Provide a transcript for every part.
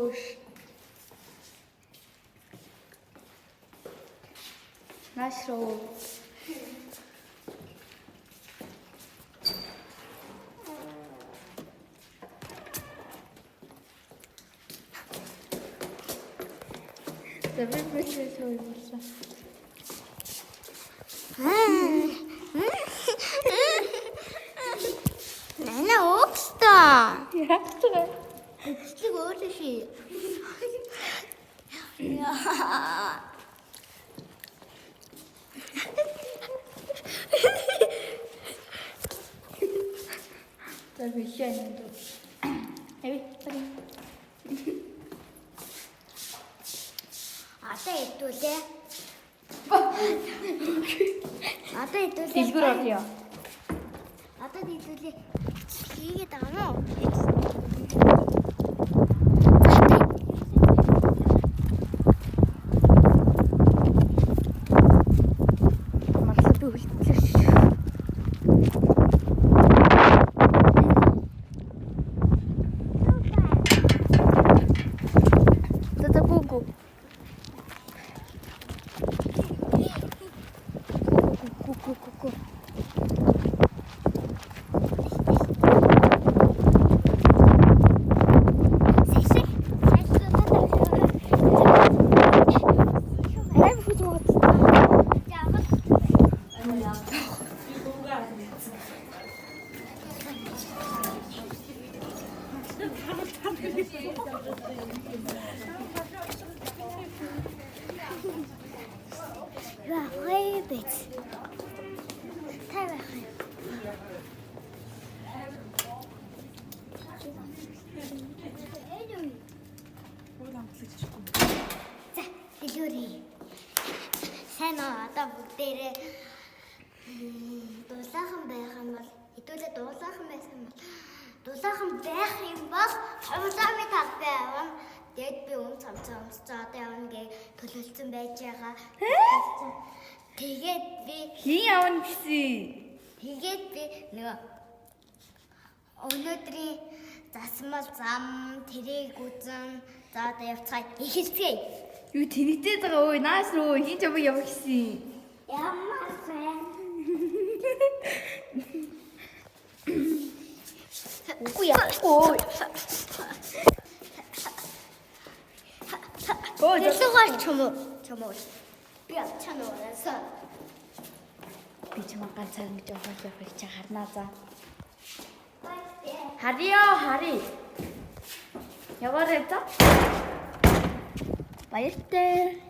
Хөөш. Нааш руу. За би бэлээ сууй болсон. Нана уугстай. Яах вэ? Бичлэг өөрөө ший. Яа. За бэлээ энэ дүү. Эви, тари. Одоо идүүлээ. Одоо идүүлээ. Дэлгүүр орё. Одоо идүүлээ. Хийгээд байгаа юм уу? Марлаа би хөлтлөө шүү. За за гү гү. Гү гү гү гү. Сэшээ. Арай хүч мод. Яа, бэц. Тай байх юм. За, дэлгүүрээ. Сайн уу, одоо бүгдээрээ дулаахан байх юм бол хэдүүлээ дулаахан байсан бол дулаахан байх юм бол тоглоомын талбай явна. Тэгээд би өмц хамцаа өмсцөө одоо явна гэж төлөвлөсөн байж байгаа. Тэгээд би Хин явна гэсэн. тэгээд би нөгөө өнөөдрийн засмал зам тэрийг үзэн за одоо явцгаая эхэлцгээе. Юу тэнэгдээд байгаа өө нааш руу хин ч юм явах гэсэн. Ямар сайн. Үгүй яахгүй. Өө Дэлгүүр ч юм уу? Ч юм уу. Би авчаа нуурасан. би ч юм ганцаар ингэж явах явах чи харнаа за. Харъя харъя. Яваарай за. Баяртай.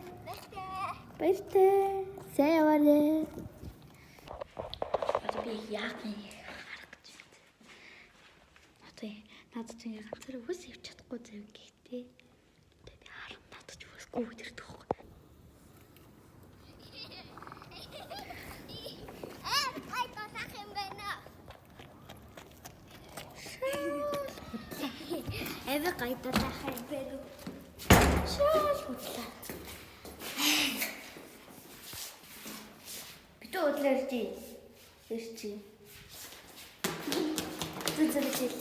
Баяртай. Сайн яваарай. Одоо би яах юм харах гэж байна. Одоо надад ч ингээ ганцаар үс явж чадахгүй зав гэхдээ тэгээ би харах надад ч үсгүй өдөртөх байхгүй. Ай дулаах юм байна. Эвэ гай дулаах юм байна. Шаал худлаа. Битүү удлаа ирчи. Ирчи. Зүг зүг зүг.